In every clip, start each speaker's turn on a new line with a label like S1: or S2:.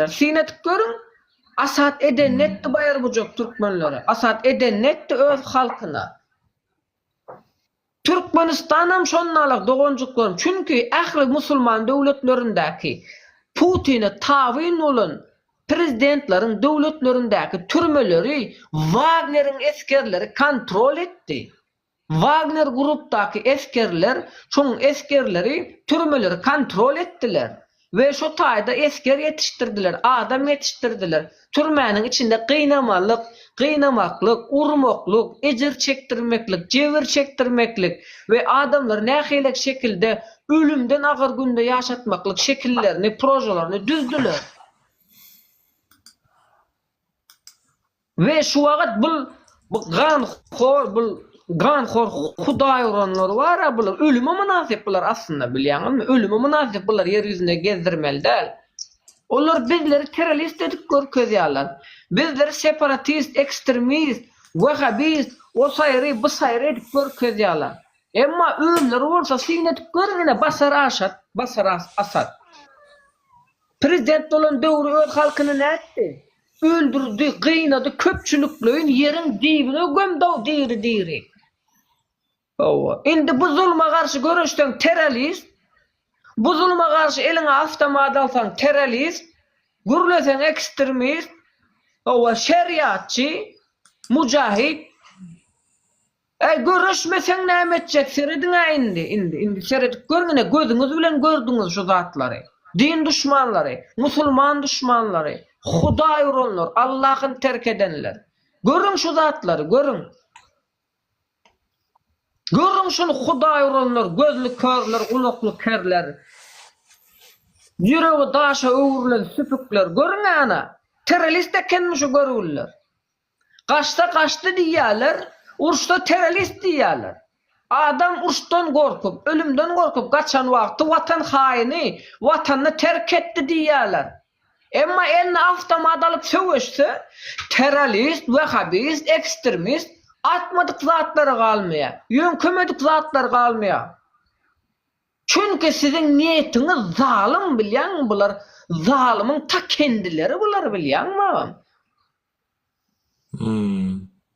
S1: Syn edip görüň, Asad edenini etdi baýyr-bujak türkmenlere. Asad edenini etdi öz halkyna. Türkmenistanam şondalyk doganjyklarym, çünki ähli musulman döwletlerindäki Putine tabyn bolan prezidentleriň döwletlerindäki türmeleri Wagneriň esgerleri kontrol etdi. Wagner grupdaky esgerler, şoň esgerleri türmeleri kontrol etdiler we şo taýda esger ýetişdirdiler, adam ýetişdirdiler. Türmäniň içinde gynamalyk, gynamaklyk, urmaklyk, ejir çekdirmeklik, jebir çekdirmeklik we adamlary nähilek şekilde ölümden agyr günde ýaşatmaklyk şekillerini, prožalaryny düzdüler. We şu wagyt bul bu ganhor bul ganhor hudaý uranlar bara bular ölüme mynasyp bular aslynda bilýäňizmi ölüme mynasyp bular ýer ýüzünde gezdirmeli däl. Olar bizleri terrorist edip görkezýärler. Bizleri separatist, ekstremist, wehabist, o saýry bu saýry edip görkezýärler. Emma özleri bolsa syn edip görüň ine Basar Aşat, Basar Asad. Prezident bolan döwri öz halkyny nätdi? Öldürdi, gynady, köpçülikleýin ýeriň düýbüne gömdi-ow diri-diri. Hawa, indi bu zulma garşy göreşseň terrorist, bu zulma garşy eliňe awtomat alsaň terrorist, gürleseň ekstremist, hawa, şeriatçy, mujahid. Äý göreşmeseň näme etjek serediň-ä indi, indi, indi seredip görüň ine gözüňiz bilen gördüňiz şu zatlary. Din duşmanlary, musulman duşmanlary, Hudaý uranlar, Allahyny terk edenler. Görüň şu zatlary, görüň. Görüň şuny Hudaý uranlar, gözli körler, gulakly kerler. Ýüregi daşa öwrülen süpükler, görüň ana. Terrorist ekenmi şu görgüliler. Gaçsa gaçdy diýýärler, uruşsa terrorist diýýärler. Adam uruşdan gorkup, ölümden gorkup gaçan wagty watan haýyny, watanyny terk etdi diýýärler. Emma eline awtomat alyp söweşse, terrorist, wehabist, ekstremist, atmadyk zatlary galmaýar, ýöňkemedik zatlary galmaýar. Çünki siziň niýetiňiz zalym bilýäňmi bular zalymyň ta kendileri bular bilýäňmi agam.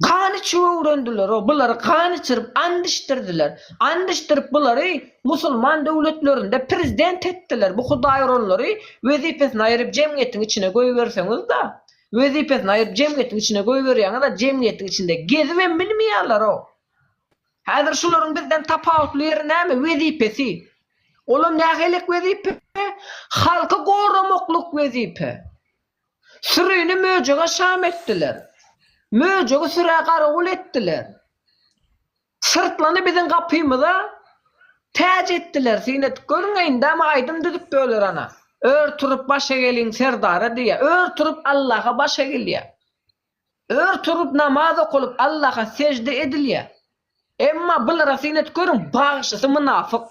S1: Gan içip öwrendiler-ow, bulary gan içirip and içdirdiler. And içdirip bulary musulman döwletlerinde prezident etdiler. Bu hudaýuranlary wezipesini aýyryp jemgyýetiň içine goýberseňiz-da, wezipesini aýyryp jemgyýetiň içine goýberýäňiz-a jemgyýetiň içinde gezibem bilmeýärler-ow. Häzir şularyň bizden tapawutly ýeri näme? Wezipesi. Olam nähililik wezipe? Halky goramaklyk wezipe. Sürini möjege şam etdiler. Möjegi sürä garawul etdiler. Syrtlany biziň gapymyza täç etdiler. Syn edip görüň-ä, indem aýdym düzüp böler ana. Ör turup baş egeliň Serdara diýýär. Ör turup Allaha baş egilýär. Ör turup namaz okalyp Allaha sežde edilýär. Emma bulara syn edip görüň, bagşysy mynafyk.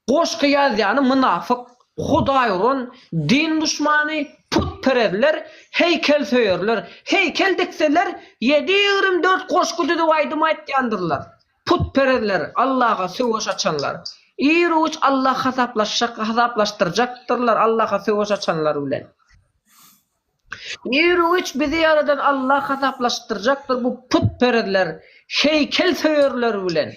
S1: Goşgy ýazýany mynafyk, hudaýuran, din duşmany, putperezler, heýkelsöýerler. Heýkel dikseler, 7-24 goşgy düzüp aýdym aýtýandyrlar. Putperezler, Allaha söweş açanlar. Iru-giç Allah hasaplaşjak, hasaplaşdyrjakdyrlar Allaha söweş açanlar bilen. Iru-giç bizi ýaradan Allah hasaplaşdyrjakdyr bu putperezler, heýkel söýerler bilen,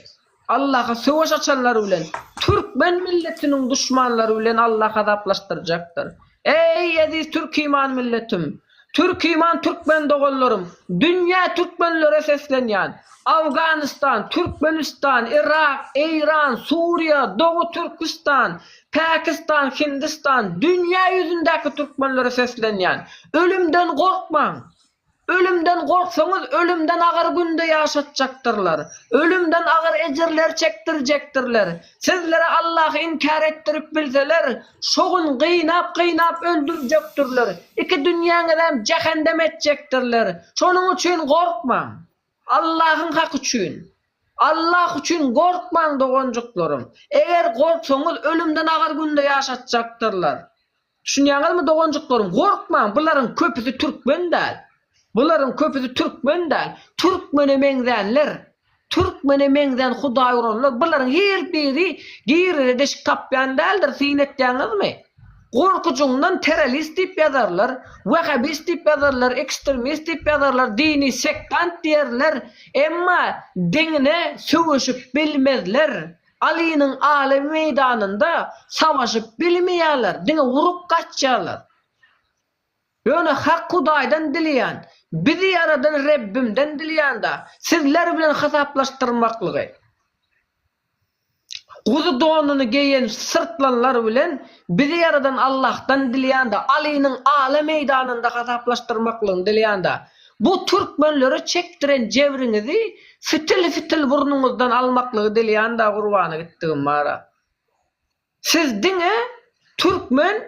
S1: Allaha söweş açanlar bilen, türkmen milletiniň duşmanlary bilen Allah hasaplaşdyrjakdyr. Eý eziz türkiman milletim! Türkiman türkmen doganlarym! Dünýä türkmenlere seslenýän! Afganistan, Türkmenistan, Yrak, Eýran, Suriýa, Dogu Türküstan, Pakistan, Hindistan, dünýä ýüzündäki türkmenlere seslenýän, ölümden gorkmaň! Ölümden gorksaňyz, ölümden agyr günde ýaşatjakdyrlar. Ölümden agyr ejirler çekdirjekdirler. Sizlere Allahy inkär etdirip bilseler, şo gün gynap-gynap öldürjekdirler. Iki dünýäňizem jähendem etjekdirler. Şonuň üçin gorkmaň! Allahyň haky üçin! Allah üçin gorkmaň doganjyklarym. Eger gorksaňyz ölümden agyr günde ýaşatjakdyrlar. Düşünýäňizmi doganjyklarym gorkmaň bularyň köpüsi türkmen däl. Bularyň köpüsi türkmen däl. Türkmene meňzänler. Türkmene meňzän hudaý uranlar bularyň her biri girere deşik tapýan däldir syn etýäňizmi? Gorkujyňdan terrorist diýip ýazarlar, wahhabist diýip ýazarlar, ekstremist diýip ýazarlar, dini sektant diýerler, emma deňine söweşip bilmezler. Alynyň aly meýdanynda savaşyp bilmeýärler, diňe urup gaçýarlar. Ýöne Hak Hudaýdan dileýän, bizi ýaradan Rebbimden dileýän-de, sizler bilen hasaplaşdyrmaklygy. Guzy donuny geýen syrtlanlar bilen bizi ýaradan Allahdan dileýän-de, Alynyň ala meýdanynda hasaplaşdyrmaklygyny dileýän-de, bu türkmenlere çekdiren jebriňizi fitil-fitil burnuňyzdan almaklygy dileýän-de gurbana gitdigim bar-a. Siz diňe türkmen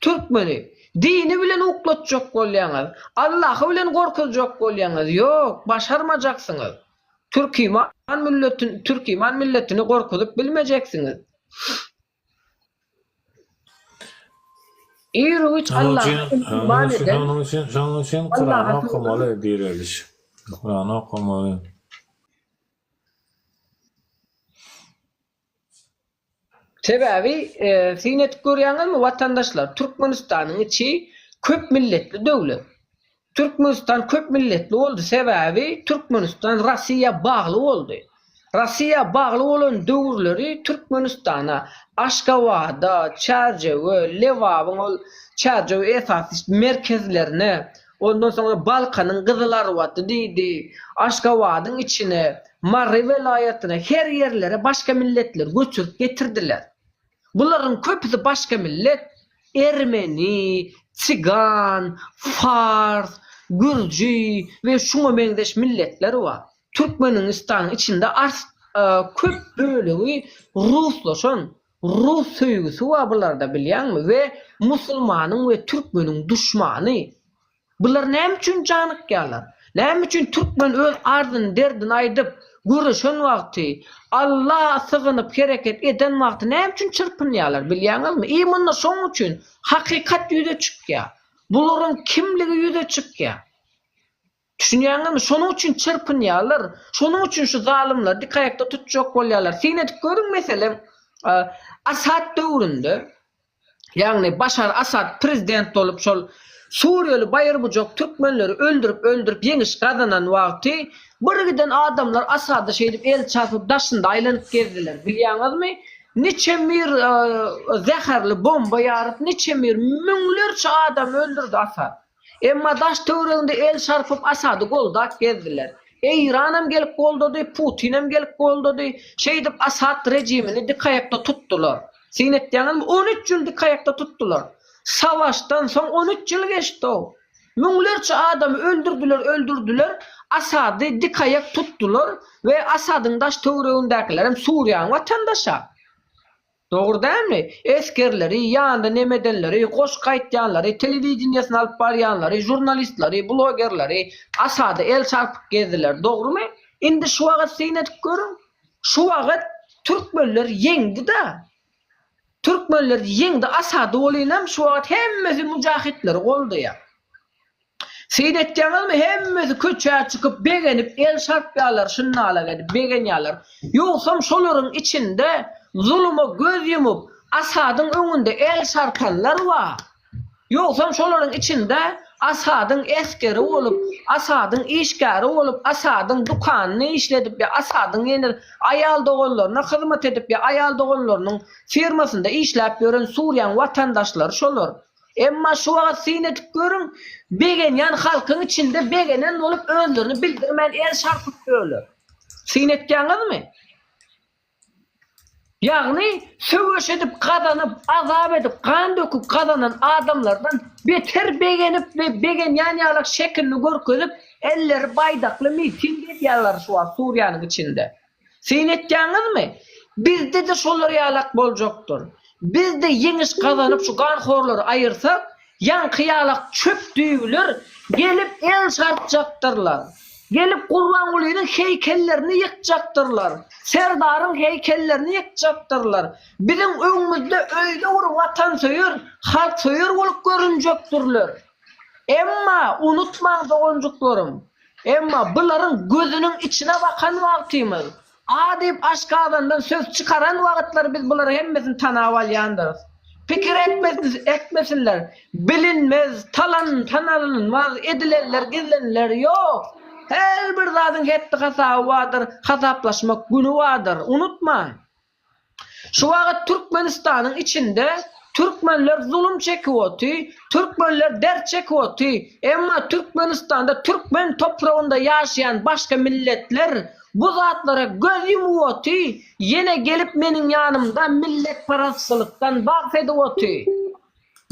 S1: türkmeni dini bilen uklatjak bolýaňyz, Allahy bilen gorkuzjak bolýaňyz, ýok, başarmajaksyňyz. Türkiman mülletin türkiman milletini gorkuzyp bilmejeksiňiz. Iru-giç
S2: Şonuň
S1: Allaha
S2: üçin, şonuň
S1: iman
S2: üçin,
S1: eden,
S2: şonuň üçin, şonuň üçin Kurany
S1: Allaha
S2: okamaly direliş. Kurany okamaly.
S1: Sebäbi syn edip görýäňizmi watandaşlar Türkmenistanyň içi köp milletli döwlet. Türkmenistan köp milletli boldy sebäbi Türkmenistan Rossiýa bagly boldy. Rossiýa bagly bolan döwürleri Türkmenistana Aşgabada, Çärjewe, Lebabyň ol Çärjew esasy merkezlerine ondan soňra Balkanyň Gyzylarbaty diýdi, Aşgabadyň içine Mary welaýatyna her ýerlere başga milletleri göçürip getirdiler. Bularyň köpüsi başga millet, ermeni, sigan, fars, gürji we şuňa meňzeş milletler bar. Türkmenistanyň içinde ars köp bölegi ruslaşan, rus söýgüsi bar bularda bilýäňmi we musulmanyň we türkmeniň duşmany. Bular näme üçin janykýarlar? Näme üçin türkmen öz arzyny, derdini aýdyp, göreşen wagty, Alla sygynyp hereket eden wagty näme üçin çyrpynýarlar bilýäňizmi? I munda şoň üçin hakykat ýüze çykýar. Bularyň kimligi ýüze çykýar. Düşünýäňizmi? Şonuň üçin çyrpynýarlar. Şonuň üçin şu zalymlary dik aýakda tutjak bolýarlar. Syn edip görüň meselem, Asad döwründe Ýagny Başar Asad prezident bolup şol Suriýaly baýyr-bujak türkmenleri öldürip-öldürip ýeňiş gazanan wagty bir giden adamlar Asada şeýdip el çarpyp daşynda aýlanyp gezdiler. Bilýäňizmi? Niçe bir zäherli bomba ýaryp niçe bir müňlerçe adamy öldürdi Asad. Emma daş-töwereginde el çarpyp Asady goldap gezdiler. Eýranam gelip goldady, Putinem gelip goldady. Şeýdip Asad rejimini dik aýakda tutdular. Syn etýäňizmi, 13 ýyl dik aýakda tutdular. Savaşdan soň 13 ýyl geçdi-ow. Müňlerçe adamy öldürdiler, öldürdiler, Asady dik aýak tutdular we Asadyň daş-töweregindäkilerem Suriýanyň watandaş-a. Dogry dälmi? Esgerleri, ýanynda neme edenleri, goşgy aýtýanlary, telewideniýesini alyp barýanlary, žurnalistleri, blogerleri Asada el çarpyp gezdiler. Dogrumy? Indi şu wagyt syn edip görüň. Şu wagyt türkmenler ýeňdi-da. Türkmenler ýeňdi Asady welinem şu wagyt hemmesi mujahitleri goldaýar. Syn etýäňizmi hemmesi köçä çykyp begenip el çarpýarlar şundalak edip begenýärler. Ýogsam şolaryň içinde zuluma göz ýumup Asadyň öňünde el çarpanlar bar. Ýogsam şolaryň içinde Asadyň esgeri bolup, Asadyň işgäri bolup, Asadyň dükanyny işledip ýa Asadyň ýene aýal doganlaryna hyzmat edip ýa aýal doganlarynyň firmasynda işläp ýören Suriýaň watandaşlary şolar. Emma şu wagt syn edip görüň, begenýän halkyň içinde begenen bolup özlerini bildirmän el çarpyp ýörler. Syn etýäňizmi? Ýagny söweş edip gazanyp, azap edip, gan döküp gazanan adamlardan beter begenip we begenýän ýalak şekilini görkezip, elleri baýdakly miting edýärler şu wagt Suriýanyň içinde. Syn etýäňizmi? Bizde-de şolar ýalak boljakdyr. Biz-de ýeňiş gazanyp şu ganhorlary aýyrsak, ýaňky ýalak çöp düýbiler gelip el çarpjakdyrlar. Gelip Gurbangulynyň heýkellerini ýykjakdyrlar. Serdaryň heýkellerini ýykjakdyrlar. Biziň öňümizde öýle bir watansöýer, halksöýer bolup görünjekdirler. Emma unutmaň doganjyklarym, emma bularyň gözüniň içine bakan wagtymyz, A diýip aşgazandan söz çykaran wagytlary biz bularyň hemmesini tanap alýandyrys. Pikir etmesin, etmesinler. Bilinmez, talan, tanalynmaz, edilenler, gizleniler ýok. Her bir zadyň hetdi-hasaby bardyr, hasaplaşmak güni bardyr. Unutmaň. Şu wagt Türkmenistanyň içinde türkmenler zulum çekip oty, türkmenler dert çekip oty, emma Türkmenistanda türkmen topragynda ýaşaýan başga milletler bu zatlara göz ýumup oty, ýene gelip meniň ýanymda milletparazçylykdan bahs edip oty.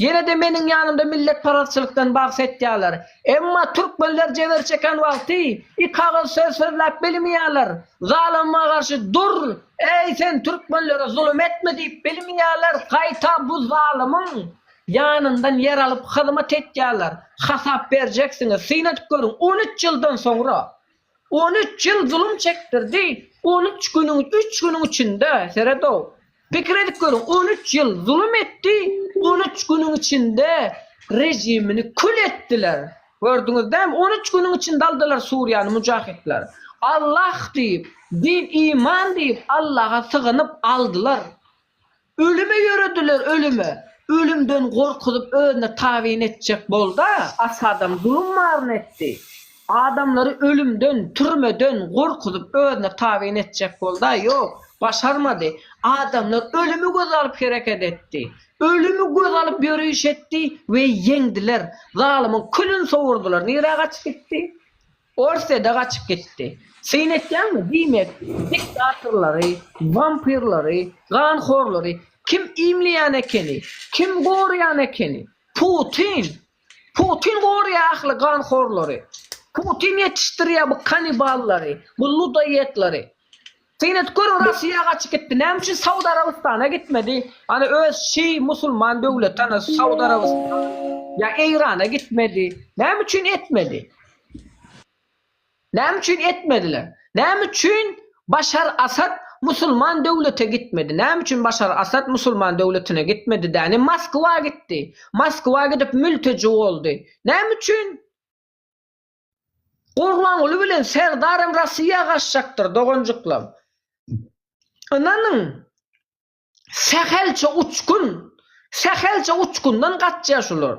S1: Ýene-de meniň ýanymda milletparazçylykdan bahs etýärler. Emma türkmenler jebir çeken wagty ik agyz söz sözläp bilmeýärler. Zalyma garşy dur, eý sen türkmenlere zulum etme diýip bilmeýärler, gaýta bu zalymyň ýanyndan ýer alyp hyzmat etýärler. Hasap berjeksiňiz, syn edip görüň, on üç ýyldan soňra On üç ýyl zulum çekdirdi, on üç günüň, üç günüň içinde, sered-ow, pikir edip görüň, on üç ýyl zulum etdi, on üç günüň içinde režimini kül etdiler. Gördüňiz dämi, on üç günüň içinde aldylar Suriýany mujahidler. Allah diýip, din, iman diýip, Allaha sygynyp aldylar. Ölüme ýörediler, ölüme. Ölümden gorkuzyp özüne tabyn etjek bolda, Asadam zulum baryny etdi. Adamlary ölümden, türmeden gorkuzyp özüne tabyn etjek bolda, ýok, başarmady. Adamlar ölümi göze alyp hereket etdi. Ölümi göze alyp ýöriş etdi we ýeňdiler. Zalymyň külüni sowurdylar. Nirä gaçyp gitdi? Orsýede gaçyp gitdi. Syn etýäňmi? Diýmek, diktatorlary, wampirleri, ganhorlary kim iýmleýän ekeni? Kim goraýan ekeni? Putin! Putin goraýar ähli ganhorlary. Putin ýetişdirýär bu kaniballary, bu ludoýedleri. Syn edip görüň Rossiýa gaçyp gitdi. Näme üçin Saud Arabystana gitmedi? Ana öz şii musulman döwleti ana Saud Arabystan ýa Eýrana gitmedi. Näme üçin etmedi? Näme üçin etmediler? Näme üçin Başar Asad musulman döwlete gitmedi? Näme üçin Başar Asad musulman döwletine gitmedi däni Moskwa gitdi. Moskwa gidip mülteji boldy. Näme üçin? Gurbanguly bilen Serdar hem Rossiýa gaçjakdyr doganjyklam. Ynanyň sähelçe uçgun, sähelçe uçgundan gaçýar şular.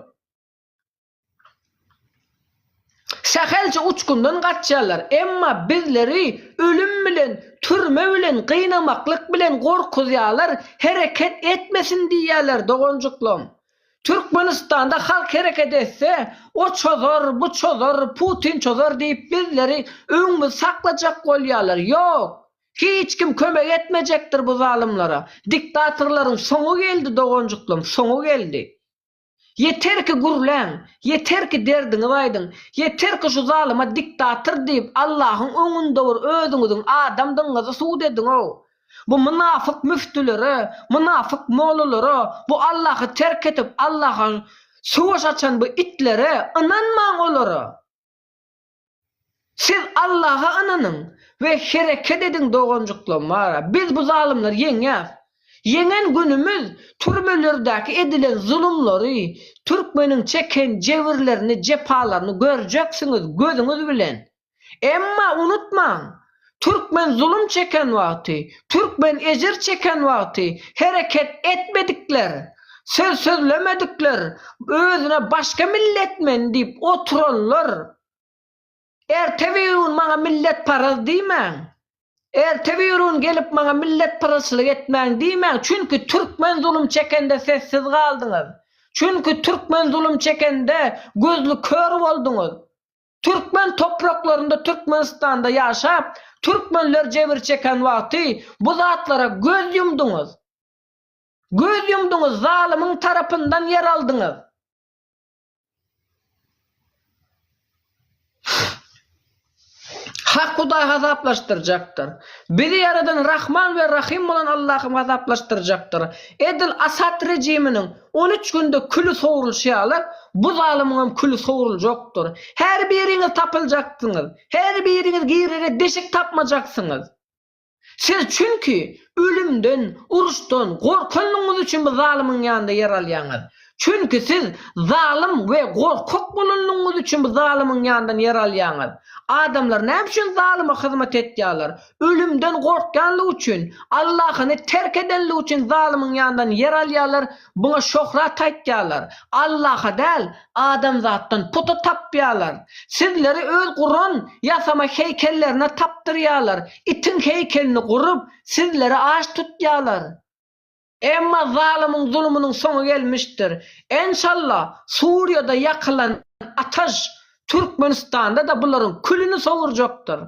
S1: Sähelçe uçgundan gaçýarlar. Emma bizleri ölüm bilen, türme bilen, gynamaklyk bilen gorkuzýarlar, hereket etmesin diýýärler doganjyklam. Türkmenistanda halk hereket etse, o çozar, bu çozar, Putin çozar diýip bizleri öňümizi saklajak bolýarlar. Ýok! Hiç kim kömek etmejekdir bu zalymlara. Diktatorlaryň soňy geldi doganjyklarym, soňy geldi. Ýeter ki gürläň, ýeter ki derdiňizi aýdyň, ýeter ki şu zalyma diktator diýip Allahyň öňünde bir özüňiziň adamdygyňyzy subut ediň-ow. Bu mynafyk müftülere, mynafyk mollalara, bu Allahy terk edip, Allaha söweş açan bu itlere ynanmaň olara. Siz Allaha ynanyň we hereket ediň doganjyklarym bara. Biz bu zalymlary ýeňýäs. Ýeňen günümiz türmelerdäki edilen zulumlary, türkmeniň çeken jebirlerini, jepalaryny görjeksiňiz gözüňiz bilen. Emma unutmaň, türkmen zulum çeken wagty, türkmen ejir çeken wagty hereket etmedikler, söz sözlemedikler, özüne başga milletmen diýip oturanlar, erte-birigün maňa milletparaz diýmäň, erte-birigün gelip maňa milletparazçylyk etmäň diýmäň, çünki türkmen zulum çekende sessiz galdyňyz, çünki türkmen zulum çekende gözli kör bolduňyz. Türkmen topraklarynda Türkmenistanda ýaşap türkmenler jebir çeken wagty bu zatlara göz ýumduňyz. Göz ýumduňyz zalymyň tarapyndan ýer aldyňyz. Hak Hudaý hasaplaşdyrjakdyr. Bizi ýaradan Rahman we Rahym bolan Allahym hasaplaşdyrjakdyr. Edil Asad rejiminiň on üç günde küli sowrulyşy ýaly, bu zalymyňam küli sowruljakdyr. Her biriňiz tapyljaksyňyz. Her biriňiz girere deşik tapmajaksyňyz. Siz çünki ölümden, uruşdan gorkanlygyňyz üçin bu zalymyň ýanynda ýer alýaňyz. Çünki siz zalym we gorkak bolanlygyňyz üçin bu zalymyň ýanyndan ýer alýaňyz. Adamlar näme üçin zalyma hyzmat etýärler? Ölümden gorkýanlygy üçin, Allahyny terk edenligi üçin zalymyň ýanyndan ýer alýarlar, buňa şöhrat aýtýarlar. Allaha däl, adamzatdan puta tapýarlar. Sizleri öz guran ýasama heýkellerine tapdyrýarlar. Itiň heýkelini gurup, sizleri aç tutýarlar. Emma zalymyň zulumynyň soňy gelmişdir. Enşalla, Suriýada ýakylan ataş Türkmenistanda-da bularyň külüni sowurjakdyr.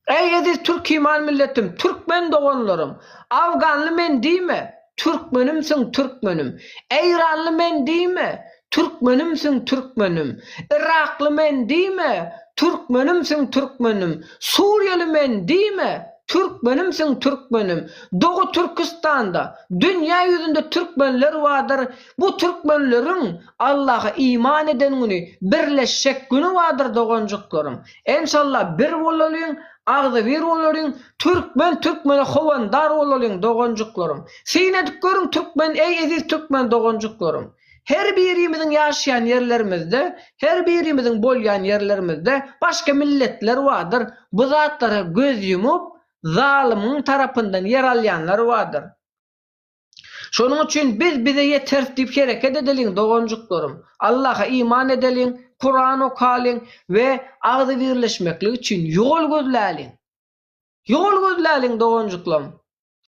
S1: Eý eziz türkiman milletim, türkmen doganlarym! Afganly men diýme, türkmenimsiň türkmenim. Eýranly men diýme, türkmenimsiň türkmenim. Yrakly men diýme, türkmenimsiň türkmenim. Suriýaly men diýme, türkmenimsiň türkmenim. Dogy Türküstanda, dünýä ýüzünde türkmenler bardyr. Bu türkmenleriň Allaha iman eden güni, birleşjek güni bardyr doganjyklarym. Enşalla bir bolalyň, agzybir bolalyň, türkmen türkmene howandar bolalyň doganjyklarym. Syn edip görüň türkmen eý eziz türkmen doganjyklarym. Her birimiziň ýaşaýan ýerlerimizde, her birimiziň bolýan ýerlerimizde başga milletler bardyr, bu zatlara göz ýumup zalymyň tarapyndan ýer alýanlar bardyr. Şonuň üçin biz bize ýeteris diýip hereket edeliň doganjyklarym. Allaha iman edeliň, Kuran okalyň we agzybirleşmeklik üçin ýol gözläliň. Ýol gözläliň doganjyklarym.